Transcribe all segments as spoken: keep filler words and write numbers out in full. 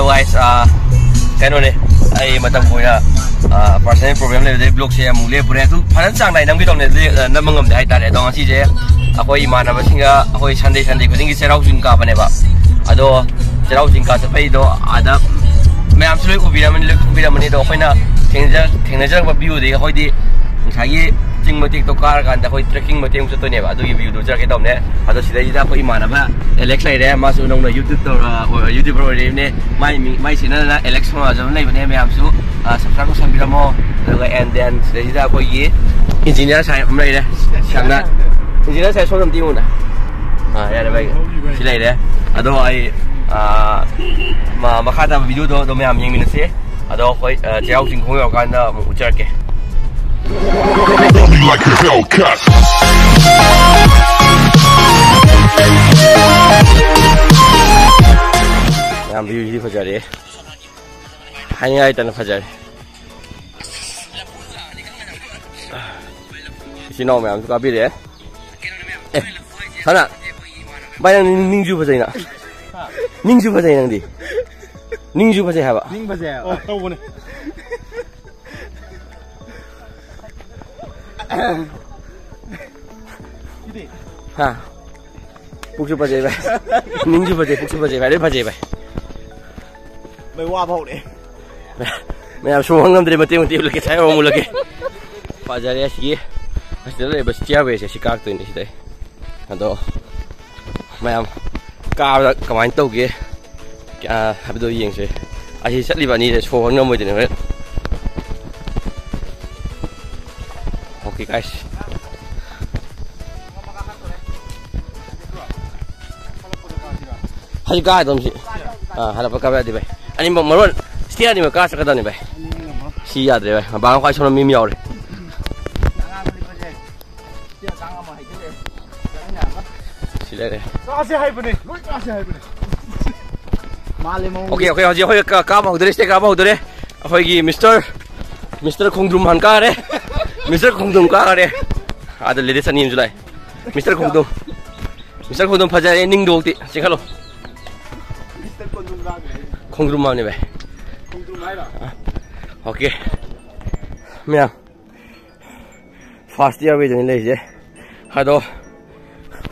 Guys, ꯑꯥ, ꯀꯩꯅꯣꯅꯦ, ꯑꯩ ꯃꯇꯝ ꯀꯨꯏꯅ, ꯑꯥ, personal problem ꯂꯩꯕꯗꯩ vlogꯁꯦ ꯑꯃꯨꯛ ꯂꯦꯞꯄꯨꯔꯦ꯫ ꯑꯗꯨ ꯐꯖꯅ ꯆꯥꯡ ꯅꯥꯏꯅ ꯅꯝꯒꯦ ꯇꯧꯅꯦ, ꯑꯗꯨꯗꯤ, ꯑꯥ, ꯅꯝꯕ ꯉꯝꯗꯦ ꯍꯥꯏꯇꯥꯔꯦ꯫ ꯑꯗꯣ ꯉꯁꯤꯁꯦ ꯑꯩꯈꯣꯏ ꯏꯃꯥꯟꯅꯕꯁꯤꯡꯒ ꯑꯩꯈꯣꯏ Sunday Sunday ꯈꯨꯗꯤꯡꯒꯤ ꯆꯩꯔꯥꯎ ꯆꯤꯡ ꯀꯥꯕꯅꯦꯕ꯫ ꯑꯗꯣ ꯆꯩꯔꯥꯎ ꯆꯤꯡ ꯀꯥ ꯆꯠꯄꯩꯗꯣ ꯑꯥꯗ ꯃꯌꯥꯝꯁꯨ ꯂꯣꯏ ꯎꯕꯤꯔꯝꯃꯅꯤ, ꯂꯣꯏ ꯈꯪꯕꯤꯔꯝꯃꯅꯤ꯫ ꯑꯗꯣ ꯑꯩꯈꯣꯏꯅ ꯊꯦꯡꯅꯖ-, ꯊꯦꯡꯅꯖꯔꯛꯄ viewꯗꯒꯤ ꯑꯩꯈꯣꯏꯗꯤ ꯉꯁꯥꯏꯒꯤ ꯆꯤꯡ ꯃꯇꯦꯛꯇꯣ ꯀꯥꯔꯀꯥꯟꯗ ꯑꯩꯈꯣꯏ trekking ꯃꯇꯦꯛ ꯑꯃꯨꯛ ꯆꯠꯇꯣꯏꯅꯦꯕ꯫ ꯑꯗꯨꯒꯤ viewꯗꯨ ꯆꯠꯀꯦ ꯇꯧꯅꯦ꯫ ꯑꯗꯣ ꯁꯤꯗꯩꯁꯤꯗ ꯑꯩꯈꯣꯏ ꯏꯃꯥꯟꯅꯕ Alex ꯂꯩꯔꯦ, ꯃꯥꯁꯨ ꯅꯧꯅ YouTube ꯇꯧꯔ-, YouTuber ꯑꯣꯏꯔꯛꯏꯕꯅꯦ꯫ ꯃꯥꯏ ꯃꯤ-, ꯃꯥꯏ channelꯅ Alex ꯁꯣꯅꯥꯖꯝ ꯂꯩꯕꯅꯦ, ꯃꯌꯥꯝꯁꯨ, ꯑ, subscribe ꯇꯧꯁꯟꯕꯤꯔꯝꯃꯣ꯫ ꯑꯗꯨꯒ and then ꯁꯤꯗꯩꯁꯤꯗ ꯑꯩꯈꯣꯏꯒꯤ engineer ꯁꯥꯍꯦꯕ ꯑꯃ ꯂꯩꯔꯦ꯫ ꯁꯝꯅ engineer ꯁꯥꯍꯦꯕ ꯁꯣꯝꯗ ꯑꯝꯇ ꯌꯦꯡꯉꯨꯅꯦ꯫ ꯑ, ꯌꯥꯔꯦ ꯚꯥꯏ꯫ ꯁꯤ ꯂꯩꯔꯦ꯫ ꯑꯗꯣ ꯑꯩ, ꯑ, ꯃ-, ꯃꯈꯥ ꯇꯥꯕ viewꯗꯣ ꯑꯗꯨꯝ ꯃꯌꯥꯝ ꯌꯦꯡꯃꯤꯟꯅꯁꯤ꯫ ꯑꯗꯣ ꯑꯩꯈꯣꯏ, ꯑ, ꯆꯩꯔꯥꯎ ꯆꯤꯡꯈꯣꯡ ꯌꯧꯔꯀꯥꯟꯗ ꯑꯃꯨꯛ ꯎꯠꯆꯔꯛꯀꯦ꯫ Love me like a Hellcat. ꯌꯥꯝ viewꯗꯤ ꯐꯖꯔꯦ꯫ ꯍꯥꯏꯅꯤꯡꯉꯥꯏ ꯂꯩꯇꯅ ꯐꯖꯔꯦ꯫ ꯏꯆꯤꯟ ꯏꯅꯥꯎ ꯃꯌꯥꯝꯁꯨ ꯀꯥꯕꯤꯔꯛꯑꯦ꯫ ꯑꯦ, ꯁꯅꯥ, ꯚꯥꯏ, ꯅꯪ ꯅꯤꯡ-, ꯅꯤꯡꯖꯨ ꯐꯖꯩꯅ꯫ ꯅꯤꯡꯖꯨ ꯐꯖꯩ ꯅꯪꯗꯤ꯫ ꯅꯤꯡꯖꯨ ꯐꯖꯩ ꯍꯥꯏꯕ꯫ ꯅꯤꯡ ꯐꯖꯩ ꯍꯥꯏꯕ꯫ ꯑꯣ, ꯇꯧꯕꯅꯦ꯫ ꯁꯤꯗꯤ? ꯍꯥ? ꯄꯨꯛꯁꯨ ꯐꯖꯩ ꯚꯥꯏ꯫ ꯅꯤꯡꯁꯨ ꯐꯖꯩ, ꯄꯨꯛꯁꯨ ꯐꯖꯩ ꯚꯥꯏ, ꯂꯣꯏ ꯐꯖꯩ ꯚꯥꯏ꯫ ꯃꯩ ꯋꯥꯕ ꯍꯧꯔꯛꯑꯦ꯫ ꯃꯌꯥꯝ ꯁꯨꯝ ꯉꯝꯗ꯭ꯔꯦ, ꯃꯇꯦꯛ ꯃꯇꯦꯛ ꯎꯠꯂꯛꯀꯦ, ꯁꯥꯏ ꯑꯃꯨꯛ ꯎꯠꯂꯛꯀꯦ꯫ ꯐꯖꯔꯦ ꯑꯁꯤꯒꯤ ꯑꯁꯤꯗ ꯂꯩꯕ stairwayꯁꯦ, ꯁꯤ ꯀꯥꯔꯛꯇꯣꯏꯅꯦ ꯁꯤꯗꯩ꯫ ꯑꯗꯣ ꯃꯌꯥꯝ ꯀꯥꯕꯗ ꯀꯃꯥꯏꯅ ꯇꯧꯒꯦ, ꯑ, ꯍꯥꯏꯕꯗꯣ ꯌꯦꯡꯁꯦ꯫ ꯑꯁꯤ ꯆꯠꯂꯤꯕ ꯑꯅꯤꯁꯦ ꯁꯣꯔ ꯍꯣꯟ ꯉꯝꯃꯣꯏꯗꯣꯏꯅꯦ ꯍꯣꯔꯦꯟ꯫ Okay, guys. ꯍꯧꯖꯤꯛ ꯀꯥ ꯑꯗꯨꯝ ꯁꯤ꯫ ꯑꯥ, ꯍꯜꯂꯛꯄ ꯀꯥꯕ ꯌꯥꯗꯦ ꯚꯥꯏ꯫ ꯑꯅꯤꯃꯛ ꯃꯔꯣꯟ stair ꯑꯅꯤꯃꯛ ꯀꯥ ꯆꯠꯀꯗꯕꯅꯤ ꯚꯥꯏ꯫ ꯁꯤ ꯌꯥꯗ꯭ꯔꯦ ꯚꯥꯏ꯫ ꯃꯄꯥꯟ ꯈ꯭ꯋꯥꯏ ꯁꯣꯝꯗ ꯃꯤ ꯑꯃ ꯌꯥꯎꯔꯦ꯫ ꯁꯤ ꯂꯩꯔꯦ꯫ ꯀꯥꯁꯦ ꯍꯥꯏꯕꯅꯦ, ꯂꯣꯏ ꯀꯥꯁꯦ ꯍꯥꯏꯕꯅꯦ꯫ ꯃꯥꯜꯂꯦ ꯃꯑꯣꯡꯗꯤ꯫ Okay, okay, ꯍꯧꯖꯤꯛ ꯑꯩꯈꯣꯏ ꯀꯥ-, ꯀꯥꯕ ꯍꯧꯗꯣꯔꯦ, stair ꯀꯥꯕ ꯍꯧꯗꯣꯔꯦ꯫ ꯑꯩꯈꯣꯏꯒꯤ Mister, Mister ꯈꯣꯡꯗ꯭ꯔꯨꯝ ꯍꯥꯟ ꯀꯥꯔꯦ꯫ Mister ꯈꯣꯡꯗ꯭ꯔꯨꯝ ꯀꯥꯔꯦ꯫ ꯑꯥꯗ ladies ꯑꯅꯤ ꯑꯃꯁꯨ ꯂꯥꯛꯑꯦ꯫ Mister ꯈꯣꯡꯗ꯭ꯔꯨꯝ꯫ Mister ꯈꯣꯡꯗ꯭ꯔꯨꯝ ꯐꯖꯔꯦ, ꯅꯤꯡꯗꯣꯛꯇꯤ꯫ ꯆꯦꯟꯈꯠꯂꯣ꯫ ꯈꯣꯡꯗ꯭ꯔꯨꯝ ꯃꯥꯅꯦ ꯚꯥꯏ꯫ ꯑꯣꯀꯦ꯫ ꯃꯌꯥꯝ, ꯐꯥꯔꯁ ꯏꯌꯥꯔ ꯋꯦꯗꯅꯤ ꯂꯩꯔꯤꯁꯦ꯫ ꯑꯗꯣ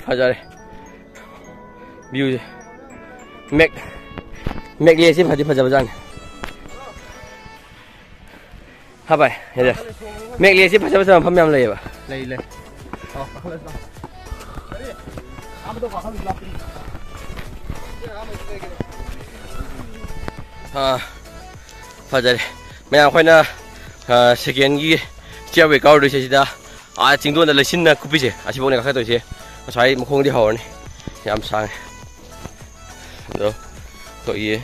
ꯐꯖꯔꯦ ꯚ꯭ꯌꯨꯁꯦ꯫ ꯃꯦꯛ ꯃꯦꯛꯂꯦꯁꯤ ꯐꯗꯤ ꯐꯖꯕꯖꯥꯠꯅꯤ꯫ ꯍꯥ ꯚꯥꯏ, ꯌꯥꯔꯦ꯫ ꯃꯦꯛꯂꯦꯁꯤ ꯐꯖ ꯐꯖꯕ ꯃꯐꯝ ꯌꯥꯝ ꯂꯩꯌꯦꯕ꯫ ꯂꯩ, ꯂꯩ꯫ ꯑꯣ, ꯀꯥꯈꯠꯂꯁꯤ ꯂꯥꯎ꯫ ꯑꯥ, ꯃꯊꯛ ꯀꯥꯈꯠꯂꯁꯤ ꯂꯥꯎ꯫ ꯑꯥ, ꯐꯖꯔꯦ꯫ ꯃꯌꯥꯝ ꯑꯩꯈꯣꯏꯅ, ꯑꯥ, ꯁꯦꯀꯦꯟꯒꯤ ꯆꯤꯌꯔ ꯋꯦ ꯀꯥꯔꯨꯗꯣꯏꯁꯦ ꯁꯤꯗ, ꯑꯥ, ꯆꯤꯡꯗꯣꯟꯗ ꯂꯩꯆꯤꯟꯅ ꯀꯨꯞꯄꯤꯁꯦ, ꯑꯁꯤꯐꯥꯎꯅꯦ ꯀꯥꯈꯠꯇꯣꯏꯁꯦ꯫ ꯉꯁꯥꯏ ꯃꯈꯣꯡꯗꯤ ꯍꯧꯔꯅꯤ꯫ ꯌꯥꯝ ꯁꯥꯡꯉꯦ꯫ ꯑꯗꯣ ꯑꯩꯈꯣꯏꯒꯤ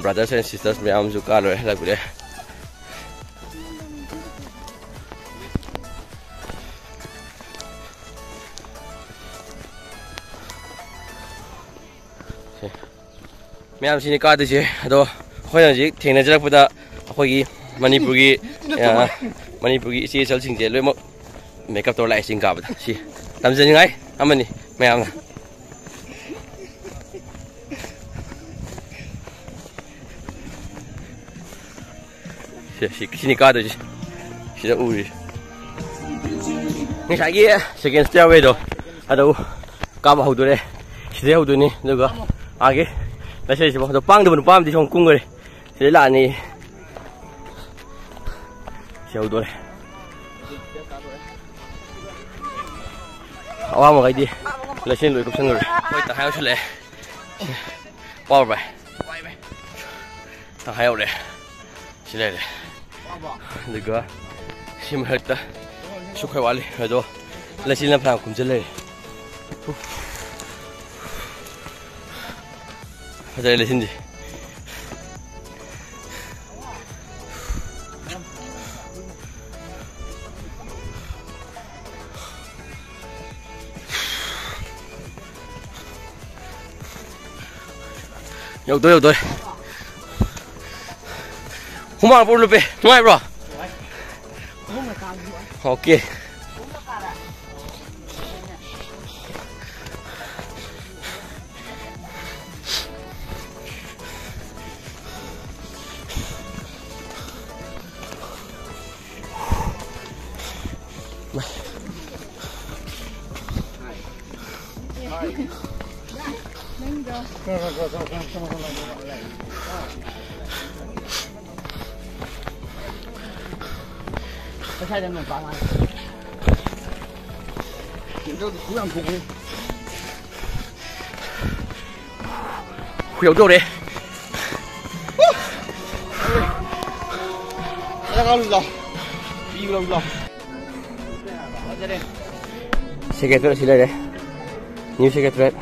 brothers and sisters ꯃꯌꯥꯝꯁꯨ ꯀꯥ ꯂꯣꯏꯔꯦ, ꯍꯜꯂꯛꯄꯤꯔꯦ꯫ ꯁꯦ꯫ ꯃꯌꯥꯝꯁꯤꯅꯤ ꯀꯥꯗꯣꯏꯁꯦ꯫ ꯑꯗꯣ ꯑꯩꯈꯣꯏꯅ ꯍꯧꯖꯤꯛ ꯊꯦꯡꯅꯖꯔꯛꯄꯗ ꯑꯩꯈꯣꯏꯒꯤ ꯃꯅꯤꯄꯨꯔꯒꯤ, ꯑ, ꯃꯅꯤꯄꯨꯔꯒꯤ ꯏꯆꯦ ꯏꯆꯜꯁꯤꯡꯁꯦ ꯂꯣꯏꯅꯃꯛ ꯃꯦꯀꯞ ꯇꯧꯔ ꯂꯥꯛꯑꯦ ꯆꯤꯡ ꯀꯥꯕꯗ꯫ ꯁꯤ ꯇꯝꯖꯅꯤꯡꯉꯥꯏ ꯑꯃꯅꯤ ꯃꯌꯥꯝꯅ꯫ ꯁꯦ, ꯁꯤ, ꯁꯤꯅꯤ ꯀꯥꯗꯣꯏꯁꯦ꯫ ꯁꯤꯗ ꯎꯔꯤ꯫ ꯉꯁꯥꯏꯒꯤ ꯁꯦꯀꯦꯟ ꯁ꯭ꯇꯦꯌꯔꯋꯦꯗꯣ ꯑꯗꯨ ꯀꯥꯕ ꯍꯧꯗꯣꯔꯦ꯫ ꯁꯤꯗꯩ ꯍꯧꯗꯣꯏꯅꯤ꯫ ꯑꯗꯨꯒ ꯑꯥꯒꯤ ꯂꯩꯁꯦ ꯁꯤꯐꯥꯎ꯫ ꯑꯗꯣ ꯄꯥꯡꯗꯕ ꯅꯨꯄꯥ ꯑꯃꯗꯤ ꯁꯣꯝ ꯀꯨꯝꯈꯔꯦ꯫ ꯁꯤꯗꯩ ꯂꯥꯛꯑꯅꯤ꯫ ꯁꯤ ꯍꯧꯗꯣꯔꯦ꯫ ꯑꯋꯥꯡ ꯃꯈꯩꯗꯤ ꯂꯩꯆꯤꯟ ꯂꯣꯏ ꯀꯨꯞꯁꯟꯈ꯭ꯔꯦ꯫ ꯍꯣꯏ, ꯇꯪꯈꯥꯏ ꯌꯧꯁꯜꯂꯛꯑꯦ꯫ ꯄꯥꯎ ꯚꯥꯏ꯫ ꯇꯪꯈꯥꯏ ꯌꯧꯔꯦ꯫ ꯁꯤ ꯂꯩꯔꯦ꯫ ꯑꯗꯨꯒ ꯁꯤ ꯃꯊꯛꯇ ꯁꯨ ꯈꯔ ꯋꯥꯠꯂꯤ꯫ ꯑꯗꯣ ꯂꯩꯆꯤꯟꯅ ꯐꯅꯌꯥꯝ ꯀꯨꯝꯁꯤꯜ ꯂꯩꯔꯦ꯫ ꯐꯖꯔꯦ ꯂꯩꯆꯤꯟꯁꯦ꯫ ꯌꯧꯗꯣꯔꯦ, ꯌꯧꯗꯣꯔꯦ꯫ ꯍꯨꯃꯥꯡ ꯄꯨꯔ ꯂꯨꯞꯄꯦ꯫ ꯅꯨꯡꯉꯥꯏꯕ꯭ꯔꯣ? ꯑꯣꯀꯦ꯫ ꯍꯨꯏ ꯌꯧꯗꯧꯔꯦ꯫ ꯁꯦꯀ꯭ꯔꯦꯇꯔꯤ ꯑꯁꯤ ꯂꯩꯔꯦ꯫ New secretary.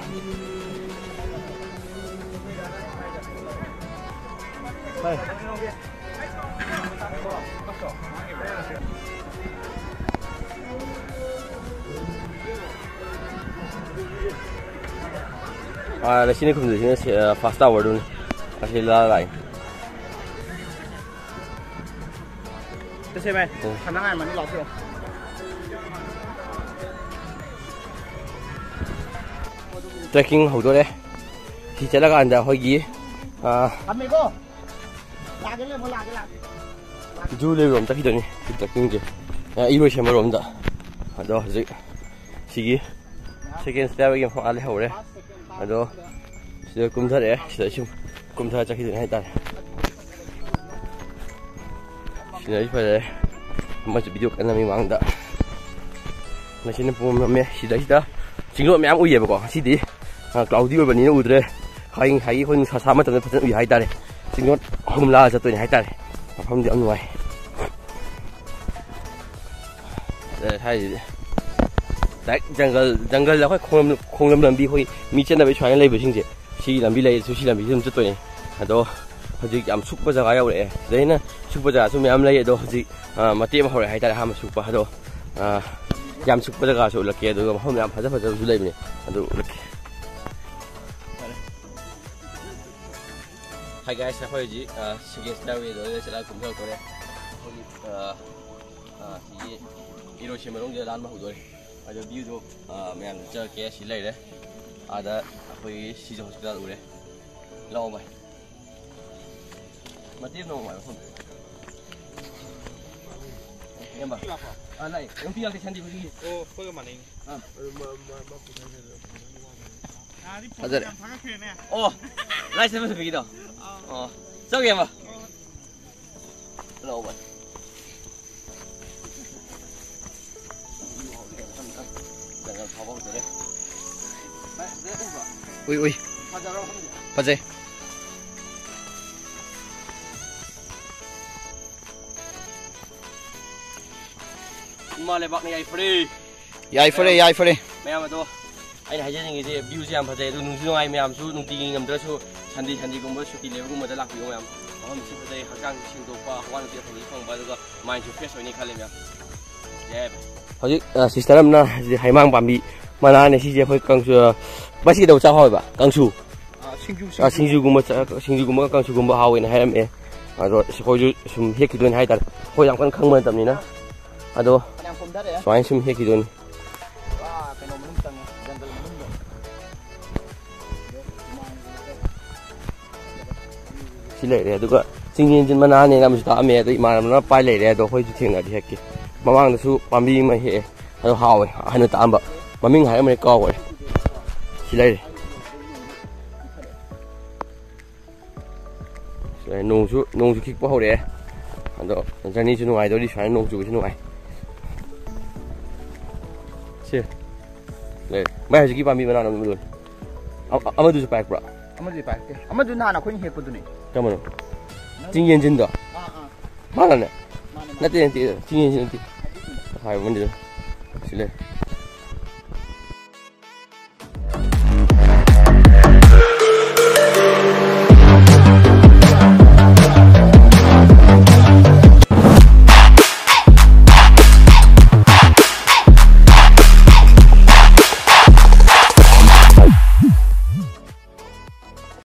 ꯑꯥ, ꯁꯤꯅ ꯈꯨꯝꯗꯣꯏꯁꯤꯅ ꯁꯤ, ꯑꯥ, ꯐꯥꯁ ꯇꯥꯋꯔꯗꯨꯅꯤ꯫ ꯑꯁꯤ ꯂꯥ ꯂꯥꯛꯏ꯫ ꯆꯠꯁꯦ ꯚꯥꯏ꯫ ꯎꯝ꯫ ꯁꯥꯟꯅ ꯉꯥꯏꯔꯝꯃꯅꯤ, ꯂꯥꯛꯄꯤꯔꯣ꯫ ꯇ꯭ꯔꯦꯛꯀꯤꯡ ꯍꯧꯗꯣꯔꯦ꯫ ꯁꯤ ꯆꯠꯂꯀꯥꯟꯗ ꯑꯩꯈꯣꯏꯒꯤ, ꯑꯥ, ꯊꯝꯃꯦꯀꯣ꯫ ꯂꯥꯛꯑꯒꯦ, ꯂꯩꯔꯝꯃꯣ, ꯂꯥꯛꯑꯒꯦ, ꯂꯥꯛꯑꯒꯦ꯫ ꯖꯨ ꯂꯩꯕꯔꯣꯝ ꯆꯠꯈꯤꯗꯣꯏꯅꯤ ꯇ꯭ꯔꯦꯛꯀꯤꯡꯁꯦ꯫ ꯑꯥ, ꯏꯔꯣꯏ ꯁꯦꯝꯕꯔꯣꯝꯗ꯫ ꯑꯗꯣ ꯍꯧꯖꯤꯛ ꯁꯤꯒꯤ ꯁꯦꯀꯦꯟ ꯁ꯭ꯇꯦꯌꯔꯒꯤ ꯃꯄꯥ ꯂꯩꯍꯧꯔꯦ꯫ ꯑꯗꯣ ꯁꯤꯗ ꯀꯨꯝꯊꯔꯛꯑꯦ, ꯁꯤꯗ ꯁꯨꯝ ꯀꯨꯝꯊꯔ ꯆꯠꯈꯤꯗꯣꯏꯅꯦ ꯍꯥꯏꯇꯥꯔꯦ꯫ ꯁꯤꯅꯔꯤ ꯐꯖꯔꯦ꯫ ꯑꯃꯁꯨ ꯚꯤꯗꯤꯑꯣ ꯀꯟꯅ ꯅꯝꯃꯤ ꯃꯃꯥꯡꯗ꯫ ꯉꯁꯤꯅ ꯄꯨꯡ ꯃꯝꯃꯦ꯫ ꯁꯤꯗꯩꯁꯤꯗ ꯆꯤꯡꯂꯣꯟ ꯃꯌꯥꯝ ꯎꯏꯌꯦꯕꯀꯣ꯫ ꯉꯁꯤꯗꯤ, ꯑ, ꯀ꯭ꯂꯥꯎꯗꯤ ꯑꯣꯏꯕꯅꯤꯅ ꯎꯗ꯭ꯔꯦ꯫ ꯍꯌꯦꯡ, ꯍꯌꯦꯡ ꯑꯩꯈꯣꯏ ꯅꯨꯡꯁꯥ ꯁꯥꯕ ꯃꯇꯝꯗ ꯐꯖꯅ ꯎꯏ ꯍꯥꯏꯇꯥꯔꯦ꯫ ꯆꯤꯡꯂꯣꯟ ꯑꯍꯨꯝ ꯂꯥꯜꯂ ꯆꯠꯇꯣꯏꯅꯦ ꯍꯥꯏꯇꯥꯔꯦ꯫ ꯃꯐꯝꯗꯤ ꯌꯥꯝ ꯅꯨꯡꯉꯥꯏ꯫ ꯑꯦ, ꯍꯥꯏꯁꯤꯗꯤ ꯗꯥꯏꯔꯦꯛ ꯖꯪꯒꯜ, ꯖꯪꯒꯜꯗ ꯑꯩꯈꯣꯏ ꯈꯣꯡꯂꯝ, ꯈꯣꯡꯂꯝ ꯂꯝꯕꯤ ꯑꯩꯈꯣꯏ ꯃꯤ ꯆꯠꯅꯕ ꯁꯨꯃꯥꯏꯅ ꯂꯩꯕꯁꯤꯡꯁꯦ, ꯁꯤꯒꯤ ꯂꯝꯕꯤ ꯂꯩꯔꯁꯨ ꯁꯤ ꯂꯝꯕꯤꯁꯤꯗ ꯑꯗꯨꯝ ꯆꯠꯇꯣꯏꯅꯦ꯫ ꯑꯗꯣ ꯍꯧꯖꯤꯛ ꯌꯥꯝ ꯁꯨꯛꯄ ꯖꯒꯥ ꯌꯧꯔꯛꯑꯦ꯫ ꯁꯤꯗꯩꯅ ꯁꯨꯛꯄ ꯖꯒꯥꯁꯨ ꯃꯌꯥꯝ ꯂꯩ꯫ ꯑꯗꯣ ꯍꯧꯖꯤꯛ, ꯑ, ꯃꯇꯦꯛ ꯑꯃ ꯍꯧꯔꯛꯑꯦ ꯍꯥꯏꯇꯥꯔꯦ, ꯑꯍꯥꯟꯕ ꯁꯨꯛꯄ꯫ ꯑꯗꯣ, ꯑ, ꯌꯥꯝ ꯁꯨꯛꯄ ꯖꯒꯥꯁꯨ ꯎꯠꯂꯛꯀꯦ, ꯑꯗꯨꯒ ꯃꯐꯝ ꯌꯥꯝ ꯐꯖ ꯐꯖꯕꯁꯨ ꯂꯩꯕꯅꯦ, ꯑꯗꯨ ꯎꯠꯂꯛꯀꯦ꯫ Hi guys, ꯑꯩꯈꯣꯏ ꯍꯧꯖꯤꯛ, ꯑ, ꯁꯤꯒꯤ stairway ꯗꯣ ꯆꯠꯂꯒ ꯀꯨꯝꯊꯔꯛꯇꯣꯔꯦ꯫ ꯑꯩꯈꯣꯏꯒꯤ, ꯑ, ꯑ, ꯁꯤꯒꯤ ꯏꯔꯣꯏꯁꯦꯝꯕ ꯃꯅꯨꯡꯁꯤꯗ ꯂꯥꯟꯕ ꯍꯧꯗꯣꯔꯦ꯫ ꯑꯗꯣ view ꯗꯣ, ꯑ, ꯃꯌꯥꯝꯗ ꯆꯠꯂꯛꯀꯦ꯫ ꯁꯤ ꯂꯩꯔꯦ꯫ ꯑꯥꯗ ꯑꯩꯈꯣꯏꯒꯤ ꯁꯤꯖ hospital ꯎꯔꯦ꯫ ꯂꯥꯛꯑꯣ ꯚꯥꯏ꯫ ꯃꯇꯦꯛ ꯑꯃ ꯅꯣꯡꯃ ꯃꯐꯝ꯫ ꯏꯌꯥꯝꯕ꯫ ꯑꯥ, ꯂꯥꯛꯑꯦ꯫ ꯅꯨꯄꯤ ꯂꯥꯛꯇꯦ Sunday ꯈꯨꯗꯤꯡꯒꯤ꯫ ꯑꯣ, ꯑꯩꯈꯣꯏꯒ ꯃꯥꯟꯅꯩꯅꯦ꯫ ꯑꯥ꯫ ꯑꯗꯨ ꯃ-, ꯃ-, ꯃ-, ꯐꯖꯔꯦ꯫ ꯑꯣ, ꯂꯥꯏ ꯁꯦꯝꯕ ꯅꯨꯄꯤꯒꯤꯗꯣ? ꯑꯣ, ꯆꯧꯒꯦ ꯑꯃ꯫ ꯂꯧꯕ꯫ ꯖꯪꯒꯜ ꯐꯥꯎꯕ ꯍꯧꯗꯣꯔꯦ꯫ ꯎꯏ, ꯎꯏ꯫ ꯐꯖꯩ꯫ ꯏꯃꯥ ꯂꯩꯕꯥꯛꯅ ꯌꯥꯏꯐꯔꯦ꯫ ꯌꯥꯏꯐꯔꯦ, ꯃꯌꯥꯝ, ꯌꯥꯏꯐꯔꯦ꯫ ꯃꯌꯥꯝ ꯑꯗꯣ, ꯑꯩꯅ ꯍꯥꯏꯖꯅꯤꯡꯉꯤꯁꯦ, view ꯁꯦ ꯌꯥꯝ ꯐꯖꯩ, ꯑꯗꯨ ꯅꯨꯡꯁꯨ ꯅꯨꯡꯉꯥꯏ꯫ ꯃꯌꯥꯝꯁꯨ ꯅꯨꯡꯇꯤꯒꯤ ꯉꯝꯗ꯭ꯔꯁꯨ Sunday, Sunday ꯒꯨꯝꯕ ꯁꯨꯇꯤ ꯂꯩꯕꯒꯨꯝꯕꯗ ꯂꯥꯛꯄꯤꯌꯨ ꯃꯌꯥꯝ꯫ ꯃꯐꯝꯁꯤ ꯐꯖꯩ, ꯍꯛꯆꯥꯡꯁꯨ ꯁꯦꯡꯗꯣꯛꯄ, ꯍꯋꯥ ꯅꯨꯡꯁꯤꯠ ꯑꯐꯕꯁꯨ ꯐꯪꯕ, ꯑꯗꯨꯒ mind ꯁꯨ fresh ꯑꯣꯏꯅꯤ ꯈꯜꯂꯦ ꯃꯌꯥꯝ꯫ ꯌꯥꯏ ꯚꯥꯏ꯫ ꯍꯧꯖꯤꯛ, ꯑ, sister ꯑꯃꯅ ꯍꯧꯖꯤꯛ ꯍꯩꯃꯥꯡ ꯄꯥꯝꯕꯤ ꯃꯅꯥꯅꯦ ꯁꯤꯁꯦ, ꯑꯩꯈꯣꯏ ꯀꯥꯡꯁꯨ, ꯑ, ꯃꯁꯤ ꯀꯩꯗꯧꯕ ꯆꯥꯕ ꯍꯥꯎꯋꯦꯕ? ꯀꯥꯡꯁꯨ꯫ ꯑ, ꯁꯤꯡꯖꯨ, ꯑ, ꯁꯤꯡꯖꯨ꯫ ꯁꯤꯡꯖꯨꯒꯨꯝꯕ ꯆꯥ-, ꯁꯤꯡꯖꯨꯒꯨꯝꯕꯒ ꯀꯥꯡꯁꯨꯒꯨꯝꯕ ꯍꯥꯎꯋꯦꯅ ꯍꯥꯏꯔꯝꯃꯦ꯫ ꯑꯗꯣ ꯑꯩꯈꯣꯏꯁꯨ ꯁꯨꯝ ꯍꯦꯛꯈꯤꯗꯣꯏꯅꯦ ꯍꯥꯏꯇꯥꯔꯦ꯫ ꯑꯩꯈꯣꯏ ꯌꯥꯝ ꯀꯟꯅ ꯈꯪꯕ ꯅꯠꯇꯕꯅꯤꯅ꯫ ꯑꯗꯣ ꯐꯅꯌꯥꯝ ꯀꯨꯝꯊꯔꯛꯑꯦ꯫ ꯁꯨꯃꯥꯏꯅ ꯁꯨꯝ ꯍꯦꯛꯈꯤꯗꯣꯏꯅꯤ꯫ ꯄꯨꯔꯥ ꯀꯩꯅꯣ ꯃꯅꯨꯡ ꯆꯪꯉꯦ, ꯖꯪꯒꯜ ꯃꯅꯨꯡꯗ꯫ ꯁꯤ ꯂꯩꯔꯦ, ꯑꯗꯨꯒ ꯆꯤꯡ ꯌꯦꯟꯖꯤꯟ ꯃꯅꯥꯅꯦꯅ ꯑꯃꯁꯨ ꯇꯥꯛꯑꯝꯃꯦ, ꯑꯗꯣ ꯏꯃꯥꯟꯅꯕꯅ ꯄꯥꯏ ꯂꯩꯔꯦ, ꯑꯗꯣ ꯑꯩꯈꯣꯏꯁꯨ ꯊꯦꯡꯅꯔꯗꯤ ꯍꯦꯛꯀꯦ꯫ ꯃꯃꯥꯡꯗꯁꯨ ꯄꯥꯝꯕꯤ ꯑꯃ ꯍꯦꯛꯑꯦ, ꯑꯗꯣ ꯍꯥꯎꯋꯦ, ꯑꯍꯟꯅ ꯇꯥꯛꯑꯝꯕ, ꯃꯃꯤꯡ ꯍꯥꯏꯔꯝꯃꯅꯤ ꯀꯥꯎꯈ꯭ꯔꯦ꯫ ꯁꯤ ꯂꯩꯔꯦ꯫ ꯁꯤ ꯂꯩꯔꯦ꯫ ꯅꯣꯡꯁꯨ, ꯅꯣꯡꯁꯨ ꯈꯤꯛꯄ ꯍꯧꯔꯛꯑꯦ, ꯑꯗꯣ journey ꯁꯨ ꯅꯨꯡꯉꯥꯏꯗꯧꯔꯤ, ꯁꯨꯃꯥꯏꯅ ꯅꯣꯡ ꯆꯨꯕꯁꯤ ꯅꯨꯡꯉꯥꯏ꯫ ꯁꯤ ꯂꯩꯔꯦ꯫ ꯃꯥꯏ ꯍꯧꯖꯤꯛꯀꯤ ꯄꯥꯝꯕꯤ ꯃꯅꯥ ꯅꯣꯡꯃꯗꯨꯅꯤ꯫ ꯑ-, ꯑ-, ꯑꯃꯗꯨꯁꯨ ꯄꯥꯏꯔꯛꯄ꯭ꯔꯥ? ꯑꯃꯗꯨꯗꯤ ꯄꯥꯏꯔꯛꯇꯦ꯫ ꯑꯃꯗꯨ ꯅꯍꯥꯟ ꯑꯩꯈꯣꯏꯅ ꯍꯦꯛꯄꯗꯨꯅꯦ꯫ ꯀꯔꯝꯕꯅꯣ? ꯅꯪ ꯆꯤꯡ ꯌꯦꯟꯖꯤꯟꯗꯣ? ꯑꯥ, ꯑꯥ꯫ ꯃꯥꯅꯅꯦ? ꯃꯥꯅꯦ, ꯃꯥꯅꯦ꯫ ꯅꯠꯇꯦ, ꯅꯠꯇꯦ, ꯆꯤꯡ ꯌꯦꯟꯖꯤꯟ ꯅꯠꯇꯦ꯫ ꯑꯗꯨꯗꯨꯅꯦ꯫ ꯍꯥꯏꯕ ꯃꯅꯤꯗ꯫ ꯁꯤ ꯂꯩ꯫